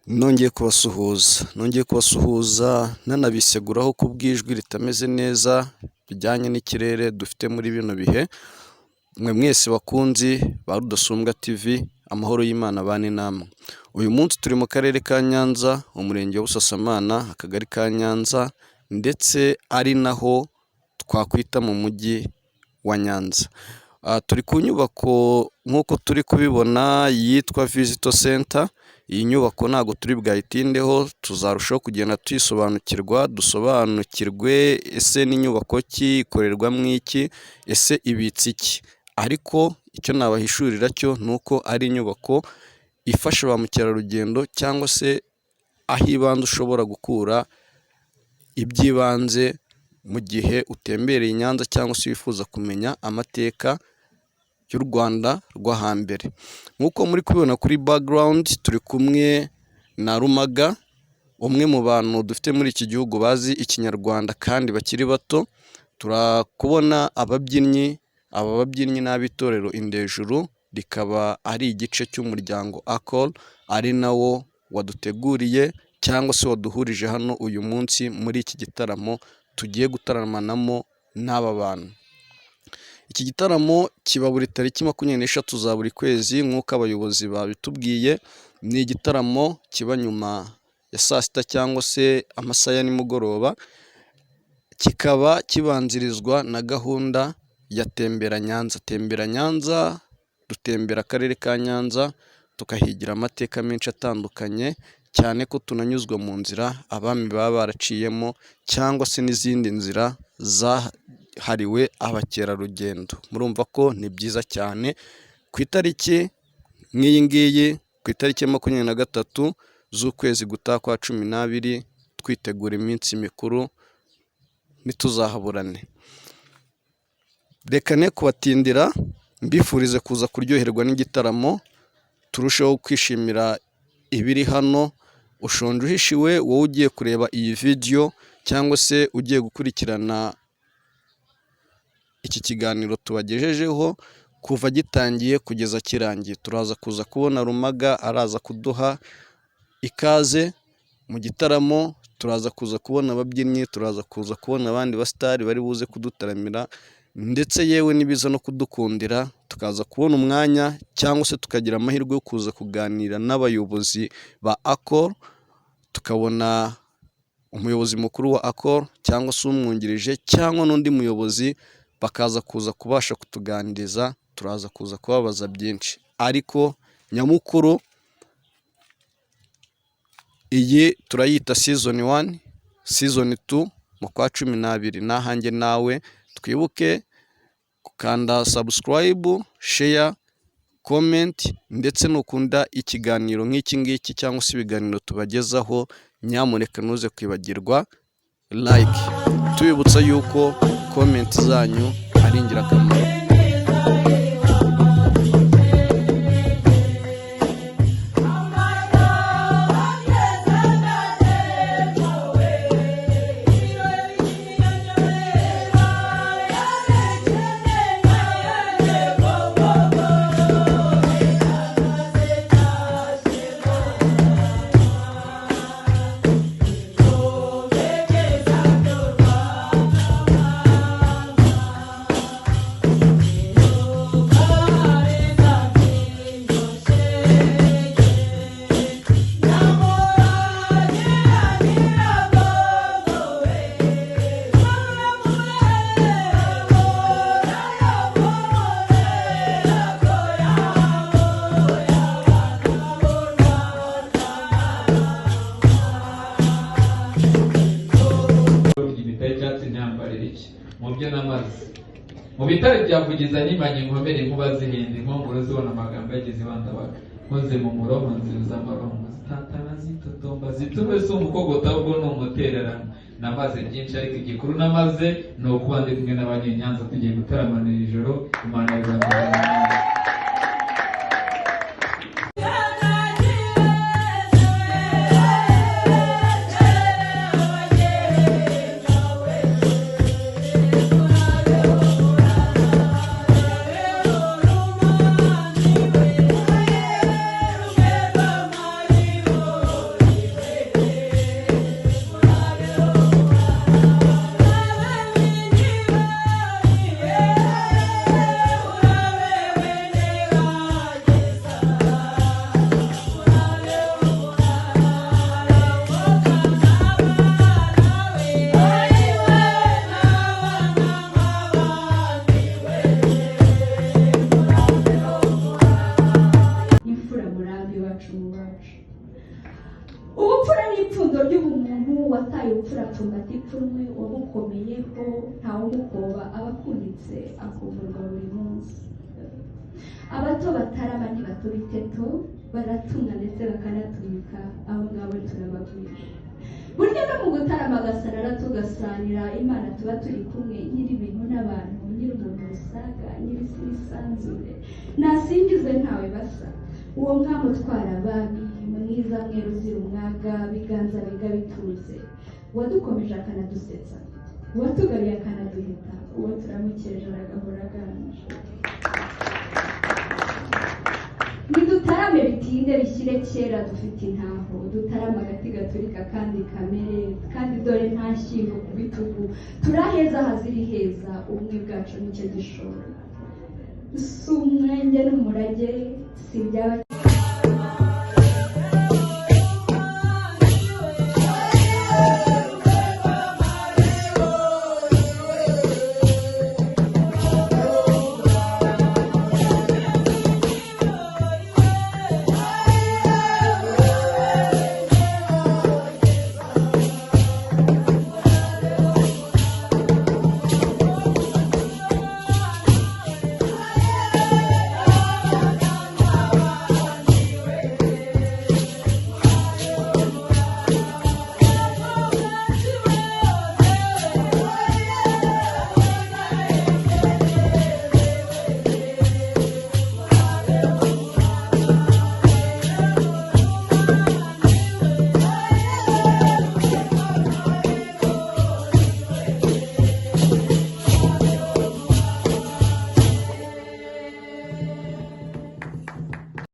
Nongeye kubasuhuza, nongeye kubasuhuza nanabiseguraho ku bw'ijwi ritameze neza bijyanye n'ikirere dufite muri bino bihe, mwe mwese bakunzi ba Rudasumbwa TV, amahoro y'Imana abane namwe. Uyu munsi turi mu karere ka Nyanza, umurenge wa Busasamana, akagari ka Nyanza ndetse ari naho twakwita mu mujyi wa Nyanza. Turi ku nyubako nk'uko turi kubibona yitwa Visitor Center, iyi nyubako ntabwo turi bwayitindeho, tuzarushaho kugenda tuyisobanukirwa, dusobanukirwe ese ni inyubako ki, ikorerwamo iki, ese ibitse iki? Ariko icyo nabahishurira cyo ni uko ari inyubako ifasha ba mukerarugendo cyangwa se aho ibanze ushobora gukura iby'ibanze mu gihe utembereye i Nyanza cyangwa se wifuza kumenya amateka y'u Rwanda rwo hambere. Nk'uko muri kubibona kuri background, turi kumwe na Rumaga, umwe mu bantu dufite muri iki gihugu bazi ikinyarwanda kandi bakiri bato, turakubona ababyinnyi, aba babyinnyi ni ab'itorero Indejuru, rikaba ari igice cy'umuryango ACOR, ari nawo waduteguriye cyangwa se waduhurije hano uyu munsi muri iki gitaramo tugiye gutaramanamo n'aba bantu. Iki gitaramo kiba buri tariki 23 za buri kwezi nk'uko abayobozi babitubwiye, ni igitaramo kiba nyuma ya saa sita cyangwa se amasaha ya nimugoroba, kikaba kibanzirizwa na gahunda ya Tembera Nyanza. Tembera Nyanza, dutembera akarere ka Nyanza, tukahigira amateka menshi atandukanye, cyane ko tunanyuzwa mu nzira abami baba baraciyemo cyangwa se n'izindi nzira zahariwe abakerarugendo. Murumva ko ni byiza cyane, ku itariki nk'iyi ngiyi, ku itariki ya 23 z'ukwezi gutaha kwa 12, twitegura iminsi mikuru, ntituzahaburane. Reka ne kubatindira, mbifurize kuza kuryoherwa n'igitaramo, turusheho kwishimira ibiri hano, ushonje uhishiwe wowe ugiye kureba iyi vidiyo cyangwa se ugiye gukurikirana iki kiganiro tubagejejeho kuva gitangiye kugeza kirangiye. Turaza kuza kubona Rumaga araza kuduha ikaze mu gitaramo, turaza kuza kubona ababyinnyi, turaza kuza kubona abandi basitari bari buze kudutaramira ndetse yewe nibiza no kudukundira tukaza kubona umwanya cyangwa se tukagira amahirwe yo kuza kuganira n'abayobozi ba ACOR, tukabona umuyobozi mukuru wa ACOR cyangwa se umwungirije cyangwa n'undi muyobozi, bakaza kuza kubasha kutuganiriza, turaza kuza kubabaza byinshi. Ariko nyamukuru iyi turayita season 1, season 2 mu kwa 12 ni ahanjye nawe, twibuke gukanda subscribe, share, comment ndetse nukunda ikiganiro nk'iki ngiki cyangwa se ibiganiro tubagezaho, nyamuneka ntuze kwibagirwa like. Tubibutsa yuko comment zanyu ari ingirakamaro. Impeta y'icyatsi ntiyambarira iki mu byo namaze mu bitare bya Vugiza nimanye inkomere inkuba zihinda inkongoro zibona amagambo yagize ibandabaga nkoze mu muromo nziza amarongo zitatana zitotomba zitume si umukogota ahubwo ni umutererano. Namaze byinshi ariko igikuru namaze ni ukuba ndi kumwe n'abanyenyanza tugiye gutaramanira ijoro. Imana y'u Rwanda. mu bacu. Ubupfura ni ipfundo ry'ubumuntu. Wataye ubupfura apfumbata ipfunwe, wabukomeyeho ntawumukoba, aba akunitse akumburwa buri munsi. Abato batarama ntibatoba iteto, baratumwa ndetse bakanatumika, abo ngabo turabagwije. Burya no mu gutarama agasarara tugasanira Imana tuba turi kumwe, nyiri ibintu n'abantu, nyiri umuntu rusaga, nyiri isi n'isanzure, nasingizwe ntawe basa. Uwo mwami utwara abami, mwiza mwera uzira umwaga, biganza biga bituze, uwadukomeje akanadusetsa, uwatugaruye akanaduhita, uwo turamukeje aragahora aganje. Nidutarame bitinde bishyire kera dufite intaho, dutarame agati gaturika kandi kamere, kandi dore nta shyingo ku bitugu, turaheza hazira iheza, ubumwe bwacu nicyo gishoro. Si umwenge n'umurage, si ibyaba.